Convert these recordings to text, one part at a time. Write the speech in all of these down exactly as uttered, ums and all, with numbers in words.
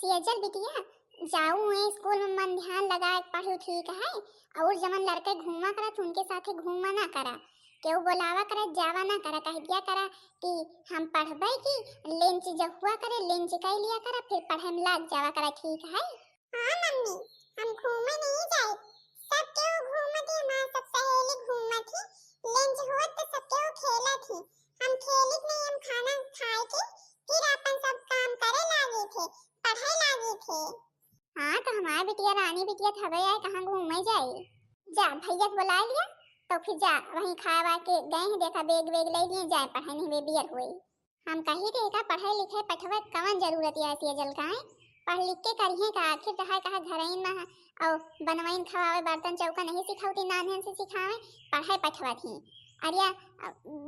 सेजल बिटिया, जाऊ ए स्कूल में मन ध्यान लगाए पढ़ू, ठीक है? और जवन लड़के घूमा करत उनके साथे घूमा ना करा, केहू बोलावा करत जावा ना करा, कह दिया करा कि हम पढ़बे की लंच जब हुआ करे, लंच कर लिया करा, फिर पढ़े में लाग जावा करा, ठीक है? हाँ मम्मी, हम घूमे नहीं जाए, सब केहू घूमत ही, हमार सब सहेली घूमत ही, लंच होत तो सब केहू खेलत ही, हम खेलित नहीं, हम खाना खाए के फिर अपन सब काम करे लागे थे, पढ़े लागे थे। हाँ, तो हमार बिटिया रानी बिटिया थबे आए, कहाँ घूमे जाए? जा, भैया के बुला लिया, तो फिर जा, वहीं खाए वाए के गए हैं, देखा बैग वैग ले लिए, जाए पढ़े नहीं वे बियर हुए। हम कही थे का पढ़े लिखे पठवे कवन जरूरत है सेजल का है? पढ़ लिख के करिए का, आखिर कहा कहा घरइन में है, और बनवाइन खवावे बर्तन चौका नहीं सिखावती, नान्हन से सिखावे, पढ़े पठवा थी। अरे या,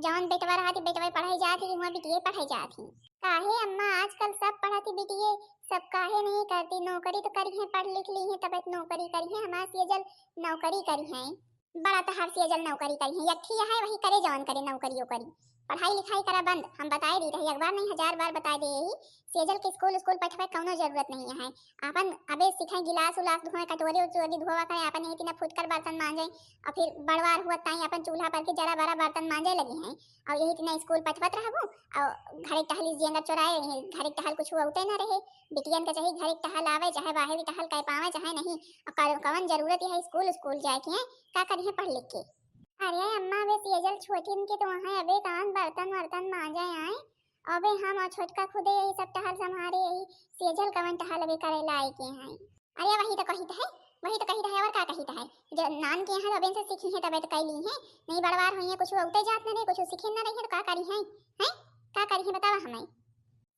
जौन बेटवा रहा थी, बेटवा पढ़े जात थी, वहाँ बिटिये पढ़े जात थी। काहे अम्मा, आजकल सब पढ़ा थी बिटिये, सब काहे नहीं करती? नौकरी तो करी है, पढ़ लिख ली है, तब एक नौकरी करी है, हमार सेजल नौकरी करी है। बड़ा तहार सेजल नौकरी करी है, यक्खी है वही करे जौन करे नौकरी ओकरी। पढ़ाई लिखाई करा बंद, हम बताए दी रही, एक बार नहीं हजार बार बताए दे यही। सेजल के स्कूल स्कूल पठवे कौनो जरूरत नहीं है। आपन अबे सीखे गिलास उलास धोए, कटोरी उटोरी धोवा करे, आपन यही तिना फुटकर बर्तन मांजे, और फिर बड़वार हुआ ताई अपन चूल्हा पर के जरा बड़ा बर्तन मांजे लगी हैं, और यही तिना स्कूल पठवत रहबू, और घरे टहली जेंगर चोराए, घरे टहल कुछ होते ना रहे। बिटियन के चाही घरे टहल आवे, चाहे बाहर टहल कह पावे, चाहे नहीं। और कर-, कवन जरूरत है स्कूल स्कूल जाए के, हैं? का करिए पढ़ लिख के? अरे अम्मा, वे सेजल छोटिन के तो वहाँ अबे कौन बर्तन वर्तन मांजे आए, अबे हम और छोटका खुदे यही सब टहल संभारे, यही सेजल कवन टहल अबे करे लाए के हैं। अरे वही तो कही है, वही तो कही है, और का कही है? जो नान के हैं तो अबे से सीखी है, तबे तो कैली है, नहीं बड़वार हुई है, कुछ उगते जात न रहे, कुछ सीखे न रही है, तो का करी है, हैं? का करी है बतावा हमें।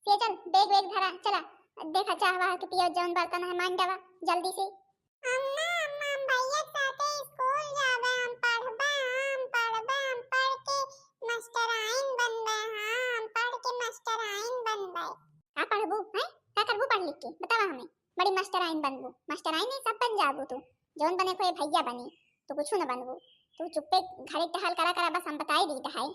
सेजल, बैग वैग धरा, चला, देखा चाह वाह के पियो, जौन बर्तन है मान डवा जल्दी से। अम्मा, अम्मा, हम भैया के साथे स्कूल जाबे, हम पढ़बे, हम पढ़बे, हम पढ़ के मास्टराइन बनबे, हाँ, हम पढ़ के मास्टराइन बनबे। का पढ़बू, हैं? का करबू पढ़ लिख के? बतावा हमें। बड़ी मास्टराइन बनबू, मास्टराइन नहीं, सब बन जाबू तू। जौन बने खोए भैया बनी, तू कुछ न बनबू। तू चुप्पे घरे टहल करा करा, बस हम बताई दी है।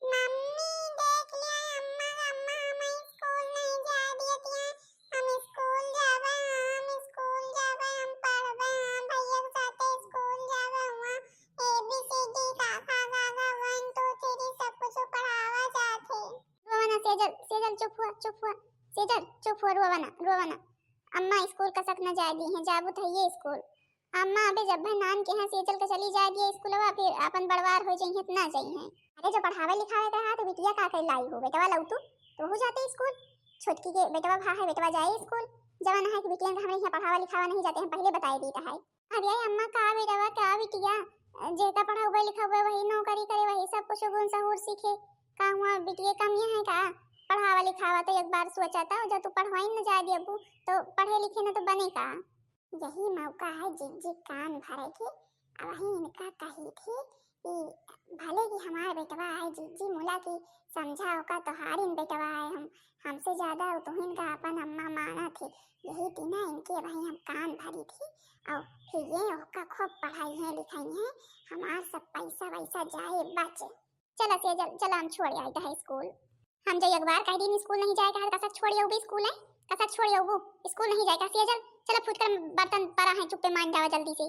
मम्मी, देख लिया अम्मा, अम्मा हमें स्कूल नहीं जाए दियत हैं, हम स्कूल जाबे, हम स्कूल जाबे, हम पढ़बे, हम भैया के साथे स्कूल जाबे, वहाँ A B C D का खा गा गा one two three सब कुछ पढ़ावा जात है। रोवा ना सेजल, सेजल चुप हुआ, चुप हुआ, सेजल चुप हुआ, रोवा ना, रोवा ना। अम्मा स्कूल कसक न जाए दी हैं, जाबू तो ये स्कूल। अम्मा अबे जब भर नान के यहाँ सेजल के चली जाए दिए स्कूलवा, फिर अपन बड़वार हो जाइए तो ना जाइए। अरे जो पढ़ावे लिखावे के रहा तो बिटिया का कर लाई हो, बेटवा लौटू तो हो जाते स्कूल। छोटकी के बेटवा भा है, बेटवा जाए स्कूल। जवन है कि बिटिया के हमरे यहाँ पढ़ावा लिखावा नहीं जाते, हम पहले बताए देता है। अरे अम्मा का बेटवा का बिटिया, जेता पढ़ावे लिखावे वही नौकरी करे, वही सब कुछ गुण सहूर सीखे। का हुआ बिटिया कम यहाँ है का? पढ़ावा लिखावा तो एक बार सोचा था, जब तू पढ़वाई न जाए दिए अबू तो पढ़े लिखे न तो बने का? यही मौका है जिज्जी कान भरे के। अब वही इनका कही थी कि भले कि हमार बेटवा आए जिज्जी मुला की समझा ओका तोहारिन बेटवा आए, हम, हमसे ज्यादा उ तुहिन का अपन अम्मा माना थी। यही दिना इनके वही हम कान भरी थी और फिर ये ओका खूब पढ़ाई है लिखाई है, हमार सब पैसा वैसा जाए बचे। चला सेजल, चला हम छोड़ आए है स्कूल। हम जो एक बार कह दिन स्कूल नहीं जाए कहा, कसक छोड़ आऊबे स्कूल है, कसक छोड़ आऊबू, स्कूल नहीं जाए कहा सेजल, चला फुटकर बर्तन परा है, चुप्पे मान जावा जल्दी से।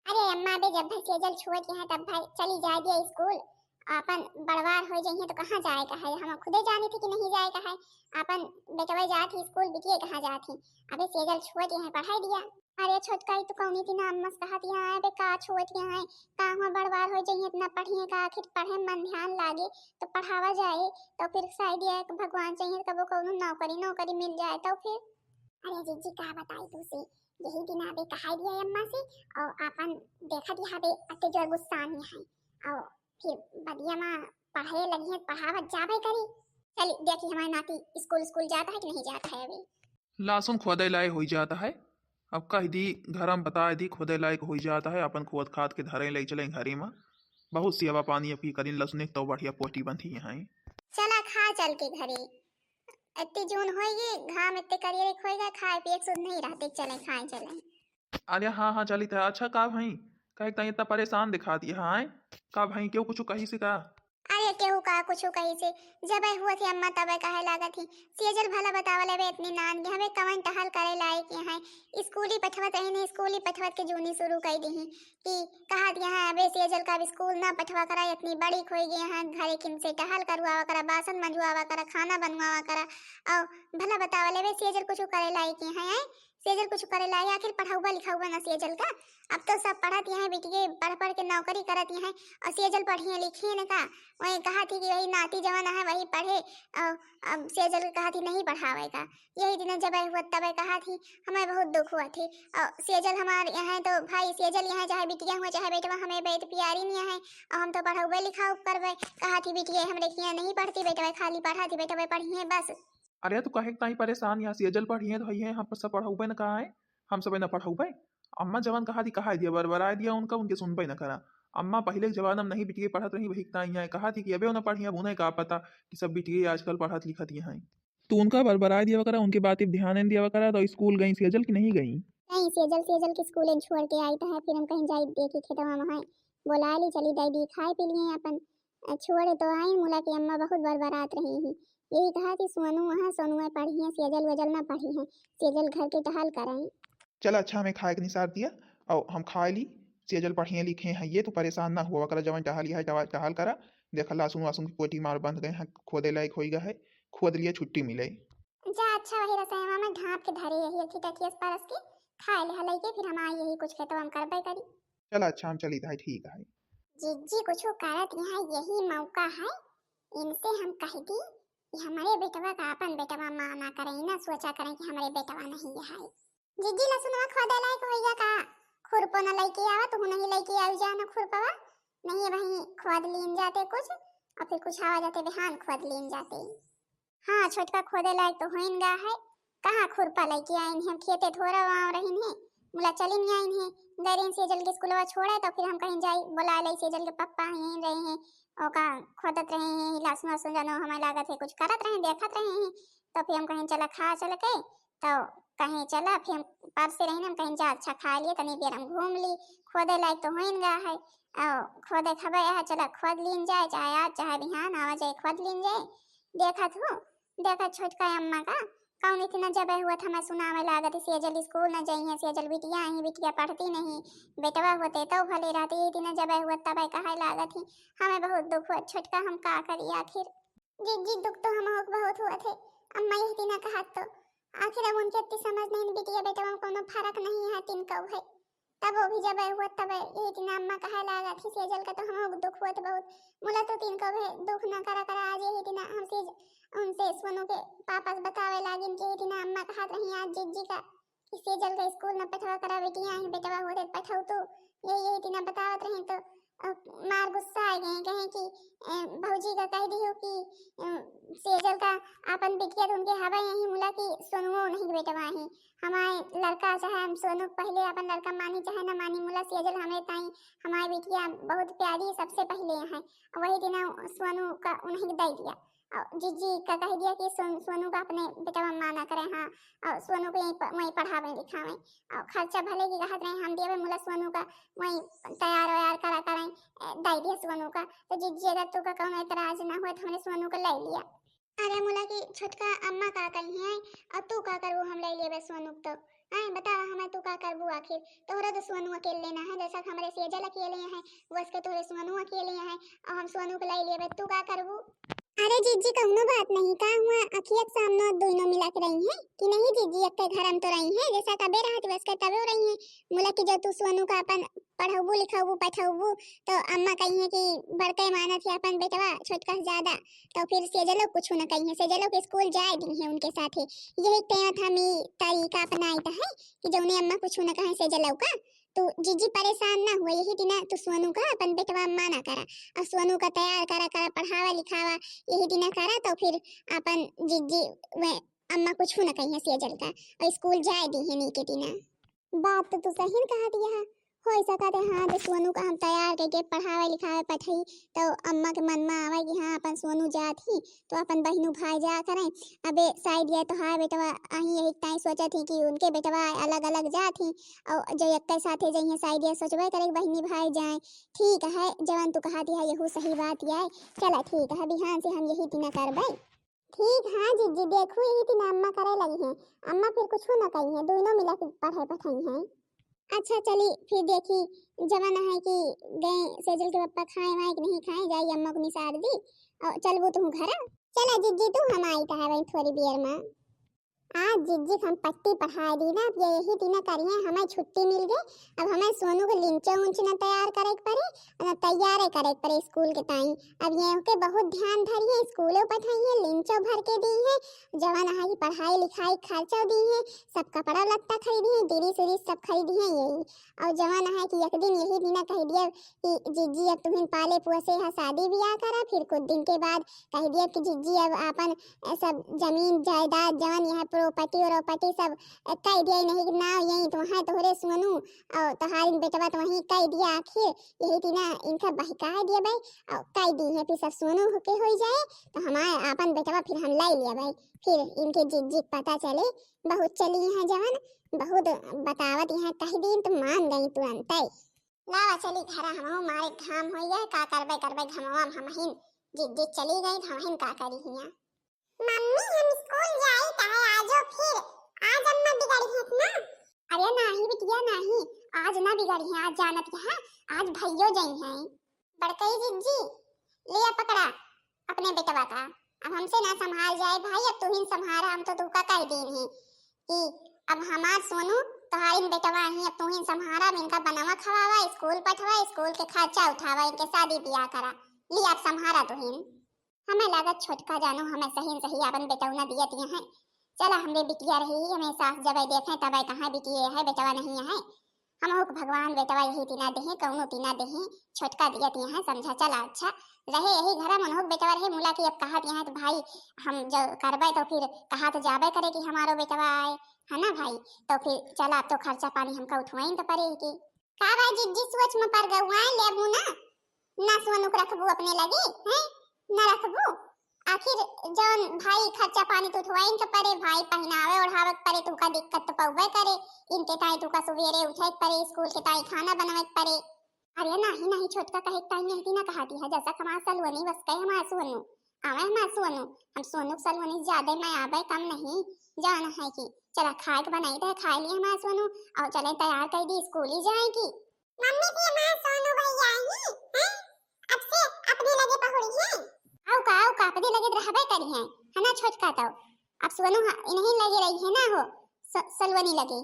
अरे अम्मा बे जब भर सेजल छोड़ के है तब भर चली जाए दिया स्कूल, अपन बड़वार हो जाइए तो कहाँ जाए का है, हम खुदे जाने थे कि नहीं जाए का है, अपन बेटवा जात ही स्कूल बिटिए कहाँ जात ही। अबे सेजल छोड़ के है पढ़ाई दिया। अरे छोटका, ई तू कौनी दिना अम्मा से कहत यहाँ है, बे का छोट यहाँ है, का हुआ बड़वार हो जाइए, इतना पढ़िए का, आखिर पढ़े में मन ध्यान लागे तो पढ़ावा जाए, तो फिर शायद ये भगवान चाहिए कबो कौनो नौकरी, नौकरी मिल जाए तो फिर। अरे जिज्जी का बताई तू से, यही दिन आबे कहाई दिया अम्मा से, और आपन देखत यहाँ बे अत्ते जोर गुस्सा नहीं है, और फिर बदिया में पढ़े लगी है, पढ़ावत जाबे करी। चली देखी हमारे नाती स्कूल, स्कूल जाता है कि नहीं जाता है अभी। लहसुन खोदे लायक होई जात है। अब कह दी, घर में बताए दी, खोदे लायक होई जात है, अपन खोद खाद के धरे ले चले घरे में। बहुत सेवा पानी अब की करीन लहसुन, एक तो बढ़िया पोटी बंधी है। चला खा चल के घरे, इतनी जून होएगी, घाम इतने करियर होएगा, खाए पिए के सुध नहीं रहते, चले खाए चले। अरे हाँ हाँ चली था। अच्छा का भाई, कहे ताई इतना परेशान दिखा दिया है, का भाई क्यों कुछ कही से का? अरे केहू का कुछ कही से, जबे हुआ थी अम्मा तबे कहे लागत ही, सेजल भला बतावा लेबे इतनी नान के हमें कवन टहल करे लायक यहाँ, स्कूली पठवत रही नहीं, स्कूली पठवत के जूनी शुरू कर दी कि कहा दिया है, "अबे सेजल का अब स्कूल ना पठवा करा, इतनी बड़ी खोई गई है, घरे किन से टहल करवावा करा, बासन मंजवावा करा, खाना बनवावा करा।" और भला बतावा लेबे सेजल कुछ करे लायक यहाँ है? सेजल कुछ करे लायक, आखिर पढ़ाउबा लिखाउबा ना सेजल का? अब तो सब पढ़त यहाँ बिटिये, पढ़ पढ़ के नौकरी करत यहाँ, और सेजल पढ़िए लिखिए न का? वही कहा थी कि वही नाती जवान है वही पढ़े, और अब सेजल कहा थी नहीं पढ़ावे का। यही दिन जब हुआ तब कहा थी, हमें बहुत दुख हुआ थी। और सेजल हमारे यहाँ तो भाई, सेजल यहाँ चाहे बिटिया हुआ चाहे बेटवा, हमें बेट प्यारी नहीं है, और हम तो पढ़ाउबे लिखाउब करबे। कहा थी बिटिया हमरे किया नहीं पढ़ती बेटवा, खाली पढ़ा थी बेटवा पढ़िए बस। अरे तू काहे ताई परेशान, यहाँ सेजल पढ़िए तो है, हम सब पढ़ाउबे न कहा है, हम सब न पढ़ाउबे। अम्मा जवान कहा थी कहा दिया, बरबराए दिया उनका, उनके सुनबे न करा। अम्मा पहले के जमाना में नहीं बिटिये पढ़त रही, वही ताई यहाँ कहा थी कि अबे न पढ़िए, अब उन्हें का पता कि सब बिटिये आजकल पढ़त लिखत ही हैं। तू उनका बरबराए दिया करा, उनके बात पे ध्यान न दिया करा। तो स्कूल गई सेजल की नहीं गई? नहीं सेजल, सेजल के स्कूल छोड़ के आई तो है, फिर हम कहीं जाई देखी खेतवा में है, बोला ली चली दाई दी खाए पी लिए अपन। अ, छोड़े तो आई मुला की अम्मा बहुत बरबरात रही ही, यही कहा कि सोनू वहाँ सोनू में पढ़िए, सेजल वेजल ना पढ़िए, सेजल घर के टहल करें। चला अच्छा हमें खाए के निसार दिया, और हम खाए ली, सेजल पढ़िए लिखे हैं ये, तू परेशान ना हुआ करा, जवन टहल यह टहल, टहल करा। देखा लहसुन वहसुन की कोटी मार बंध गए हैं, खोदे लायक होई गए है, खोद लिए छुट्टी मिले। जा अच्छा वही रसोईवा में ढाँप के धरे यही एक ठिटकियस परस के खाए ले हलई के, फिर हम आई यही कुछ खेतवा में करबे करी। चला अच्छा हम चली है, ठीक है। जिज्जी कुछ करत यहाँ यही मौका है, इनसे हम कह दी कि हमारे बेटवा का अपन बेटवा माना करे, ना सोचा करें कि हमारे बेटवा नहीं है। जिज्जी लहसुनवा खोदे लायक होइया का? खुरपो न लइके आवा, तू नहीं लइके आऊ जा न खुरपवा, नहीं वहीं खोद लीन जाते कुछ और फिर कुछ आवा जाते बिहान खोद लीन जाते। हाँ छोटका खोदे लायक तो होइन गा है, कहाँ खुरपा लइके आइन है, हम खेते थोड़ा वहाँ रहिन है, मुला चलिन आइन है, गरीन सेजल के स्कूलवा छोड़े तो फिर हम कहीं जाई बोला ले सेजल के पप्पा यहीं रहे हैं, ओका खोदत रहे हैं, लहसुन वहसुन जानो हमें लागत है कुछ करत रहे हैं, देखत रहे हैं, तो फिर हम कहीं चला खा चल के, तो कहीं चला फिर हम परसे रही ना, हम कहीं जा अच्छा खा लिए, तनी देर हम घूम ली, खोदे लायक तो होइन गा है, और खोदे खबे है, चला खोद लीन जाए, चाहे आज चाहे बिहान आवा जाए खोद लीन जाए। देखत हूँ, देखत छोटका अम्मा का कौन इतना जबे हुआ था, मैं सुनावे लागत है, सेजल स्कूल न जाई है, सेजल बिटिया आई, बिटिया पढ़ती नहीं, बेटवा होते तो भले रहते, ये इतना जबे हुआ तबे कहे लागत ही, हमें बहुत दुख हुआ छोटका, हम का करी आखिर। जिज्जी दुख तो हम बहुत हुआ थे, अम्मा यही दिना कहत तो, आखिर अब उनके इतनी समझ नहीं, बिटिया बेटवा में कोनो फर्क नहीं है, तीन कौ है, तब वो भी जब हुआ तब यही दिना अम्मा कहे लागा थी, सेजल का तो हम दुख हुआ थे बहुत, मुला तो तीन कौ है, दुख ना करा करा, आज यही दिना हम सेज उनसे सोनू के पापा से बतावे लागिन कि यही दिना अम्मा कहत रही आज जिज्जी का कि सेजल का स्कूल न पठवा करा, बेटिया आई बेटवा होते पठऊ तो, यही यही दिना बतावत रही तो अ, मार गुस्सा आ गए, कहे कि अ, भौजी का कह दियो कि अ, सेजल का अपन बिटिया तो उनके हवा यही मुला कि सोनुओ नहीं बेटवा है, हमारे लड़का चाहे हम सोनू पहले अपन लड़का मानी चाहे ना मानी, मुला सेजल हमें ताई हमारी बिटिया बहुत प्यारी सबसे पहले है। वही दिना सोनू का उन्हीं दे दिया और जिज्जी का कह दिया कि सोन, सोनू का अपने बेटवा माना करे, हाँ, और सोनू को यहीं प-, वहीं पढ़ावे लिखावे और खर्चा भले की कहत रहे हम दियावे मुला सोनू का वहीं तैयार वैयार करा करें, ए, दे दिया सोनू का। तो जिज्जी अगर तू का कौनो एतराज ना हुआ तो हमने सोनू का ले लिया। अरे मुला की छोटका अम्मा का कही है और तू का करबू हम ले लेबे सोनू के तो? आए बतावा हमें तू का करबू आखिर? तोहरा तो सोनू अकेले ना है, जैसा कि हमरे सेजल अकेले हैं, वैसे तोहरे सोनू अकेले हैं और हम सोनू के ले लेबे, तू का करबू? अरे जिज्जी कौनो बात नहीं, का हुआ अखियत सामने दोनों मिला के रही है कि नहीं जिज्जी, एक घर हम तो रही है, जैसा कबे रहत वैसे तबे रही है। मुला की जो तू सोनू का अपन पढ़ौबू लिखौबू पठौबू तो अम्मा कही है कि बड़के मानत है अपन बेटवा छोटका से ज्यादा, तो फिर सेजलो कुछ न कही है, सेजलो के स्कूल जाए दी है उनके साथे। यही टेवत हम ई तरीका अपनाइत है कि जौने अम्मा कुछ न कहे सेजलो का। तू जिज्जी परेशान ना हुआ, यही दिना तू सोनू का अपन बेटवा माना करा और सोनू का तैयार करा करा, पढ़ावा लिखावा यही दिना करा, तो फिर अपन जिज्जी वे अम्मा कुछ न कही है सेजल का और स्कूल जाए दी है नीके दिना। बात तो तू सही न कहा दिया है, होइ सकत है, हाँ, जे सोनू का हम तैयार कइके पढ़ावे लिखावे पठई, तो अम्मा के मन में आवे कि हाँ, अपन सोनू जात ही, तो अपन बहिनू भाई जा करें। अबे शायद ये तोहार बेटवा अहीं यही ताई सोचत ही कि उनके बेटवा अलग अलग जात ही, और जो एक साथे जइहें, शायद ये सोचबे करे कि बहिनी भाई जाए। ठीक है, जवन तू कहत है, यहू सही बात है। चला ठीक है, बिहान से हम यही तिना करबे। ठीक, हाँ जिज्जी, देखू यही तिना अम्मा करे लगी हैं। अम्मा फिर कुछ न कही हैं, दोनों मिला के पढ़े पठई हैं। अच्छा चली, फिर देखी, जवन है कि गए सेजल के पप्पा खाए वाए कि नहीं खाए, जाई अम्मा को निसार दी और चलबू तू घर। चला जिज्जी, तू हम आई तो है वहीं थोड़ी देर में। आज जिज्जी के हम पट्टी पढ़ा दी ना, अब ये यही तिना करिए, हमें छुट्टी मिल गई। अब हमें सोनू के लिंचो उंच न तैयार करे के पड़े, न तैयारे करे के पड़े स्कूल के ताई। अब ये ओके बहुत ध्यान धरिए, स्कूलो पठाइए, लिंचो भर के दी है, जवन है कि पढ़ाई लिखाई खर्चा दी है, सब कपड़ा लत्ता खरीदी है, ड्रेस उरेस सब खरीदी है यही। और जवन है कि एक दिन यही दिना कह दिया कि जिज्जी अब तुहिन पाले पोसे है, शादी ब्याह करा, फिर कुछ दिन के बाद कह दिया कि जिज्जी अब आपन सब जमीन जायदाद जवन यह प्रॉपर्टी व्रॉपर्टी सब कह दिया नहीं कि ना यही तो है तोहरे सोनू और तोहारिन बेटवा तो वहीं कह दिया। आखिर यही तिना इनका बहका दिया भाई और कह दी है, फिर सब सोनू होके हो जाए तो हमारे आपन बेटवा फिर हम लाई लिया भाई। फिर इनके जिज्जी के पता चले, बहुत चली हैं जवन, बहुत बतावत यहाँ कह दी तो मान गई तुरंत। लावा चली घरा, हमहू मारे घाम होई है, का करबे करबे घमवा में हमहिन जिज्जी चली गई, हमहिन का करी हिया। मम्मी, हम स्कूल जाई चाहे आजो फिर, आज अम्मा बिगड़ी है ना? अरे नाही बिटिया नाही, आज ना बिगड़ी है, आज जानत है, आज भैयो जई हैं। बड़कई जिज्जी, लिया पकड़ा अपने बेटवा का, अब हमसे ना संभाल जाए भाई, अब तू ही संभारा, हम तो तुका कह दीन ही कि अब हमार सोनू तोहारिन बेटवा ही, अब तू ही संभारा, अब इनका बनावा खवावा, स्कूल पठवा, स्कूल के खर्चा उठावा, इनके शादी ब्याह करा, लिया अब संभारा तू ही। हमें लागत छोटका जानू हमें सही सही आपन बेटौना दियत यहाँ। चला हमरे बिटिया रही, हमें सास जबै देखे तबै कहाँ बिटिये है, बेटवा नहीं है। हम ओक भगवान बेटवा यही तिना देहे, कौनो तिना देहे, छोटका दियत यहाँ समझा। चला अच्छा रहे यही घर में, ओक बेटवा रहे मुला की। अब कहा यहाँ तो भाई हम जो करबै तो फिर कहा तो जाबे करे कि हमारो बेटवा आए, है ना भाई? तो फिर चला अब तो खर्चा पानी हमका उठवाइन तो पड़े ही की। का भाई जिज्जी सोच में पड़ गऊ, आए लेबू ना? ना सोनू के रखबू अपने लगे, हैं? ना रखबू? आखिर जौन भाई खर्चा पानी तो उठवाइन के परे, भाई पहिनावे ओढ़ावे के परे, तुका दिक्कत तो पउबे करे। इनके ताई तुका सुबेरे उठे के परे, स्कूल के ताई खाना बनावे के परे। अरे नाही, नाही, छोटका कहे के ताई नहीं ना कहती है, जैसा कमा सलवनी बस कहे हमार सोनू। आवे हमार सोनू, हम सोनू के सलवनी ज्यादा मैं आवे कम नहीं, जान है कि चला खाए के बनाई दे, खाए लिए हमार सोनू, और चले तैयार कर दी, स्कूल ही जाएगी। मम्मी, फिर हमार सोनू भैया ही हैं? अब से अपने लगे पहुड़ी हैं? आउ का, आउ का, अपने लगे रहबे करी हैं, है ना छोटका? तो अब सोनू ह-, इन्हीं लगे रही है ना हो, स-, सलवनी लगे।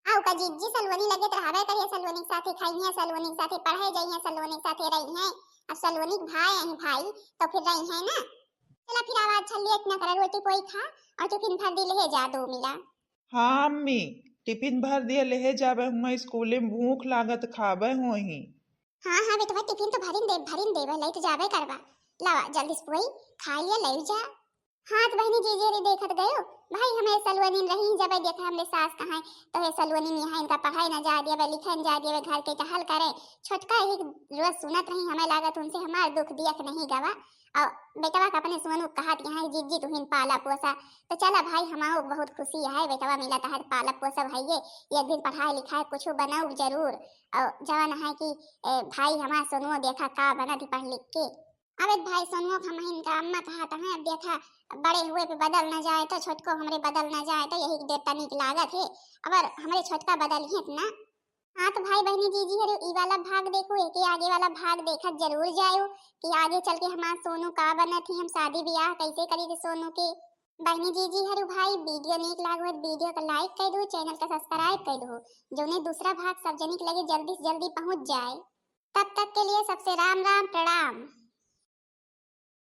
आउ का जिज्जी, सलवनी लगे तो रहबे करी है, सलवनी के साथे खाई हैं, सलवनी के साथे पढ़े जाई हैं, सलवनी के साथे रही हैं। अब सलवनी के भाई आई भाई, तो फिर रही हैं ना। चला फिर आवाज छल्ली इतना करा, रोटी पोई खा और टिफिन भर दी, ले जा दो मिला। हाँ अम्मी, टिफिन भर दिया, लेहे जाबे, हुआं स्कूले में भूख लागत, खाबे होही। हाँ, हाँ बेटवा, टिफिन तो भरिन देब, भरिन देब, लइत जाबे करबा। लावा, जल्दी से पोई खाइ लिया, लइ जा। हाँ तो बहिनी, जीजी रे देखत गयो, भाई हमें सलवनीन रही, जब देखा हमरे सास कहाँ तो हे सलवनीन यहाँ इनका पढ़ाई ना जाए दिया, लिखे ना जाए दिया, घर के टहल करे। छोटका एक रोज सुनत रही, हमें लागत उनसे हमार दुख दिया कि नहीं गवा। और बेटवा का अपने सोनू कहत यहाँ, जिज्जी तुहिन पाला पोसा, तो चला भाई, हमारो बहुत खुशी है, बेटवा मिला तहत पाला पोसा भइये, एक दिन पढ़ाई लिखाई कुछ बनाऊ जरूर। और जवन है कि, ए, भाई हमार सोनुओ देखा का बनत ही पढ़ लिख के। अब एक भाई सोनुओ का हमहिन का अम्मा कहत हैं, अब देखा बड़े हुए पे बदल न जाए तो, छोटको हमरे बदल न जाए तो, यही देर तनिक लागत है। अगर हमरे छोटका बदल ही इतना। हाँ तो भाई बहनी जीजी हरे, ई वाला भाग देखो, एके आगे वाला भाग देखत जरूर जायो कि आगे चल के हमार सोनू का बनत ही, हम शादी ब्याह कैसे करी थे सोनू के। बहनी जीजी हरु भाई, वीडियो नीक लागो है, वीडियो का लाइक कर दो, चैनल का सब्सक्राइब कर दो, जौने दूसरा भाग सब जनिक लगे जल्दी से जल्दी पहुँच जाए। तब तक के लिए सबसे राम राम, प्रणाम।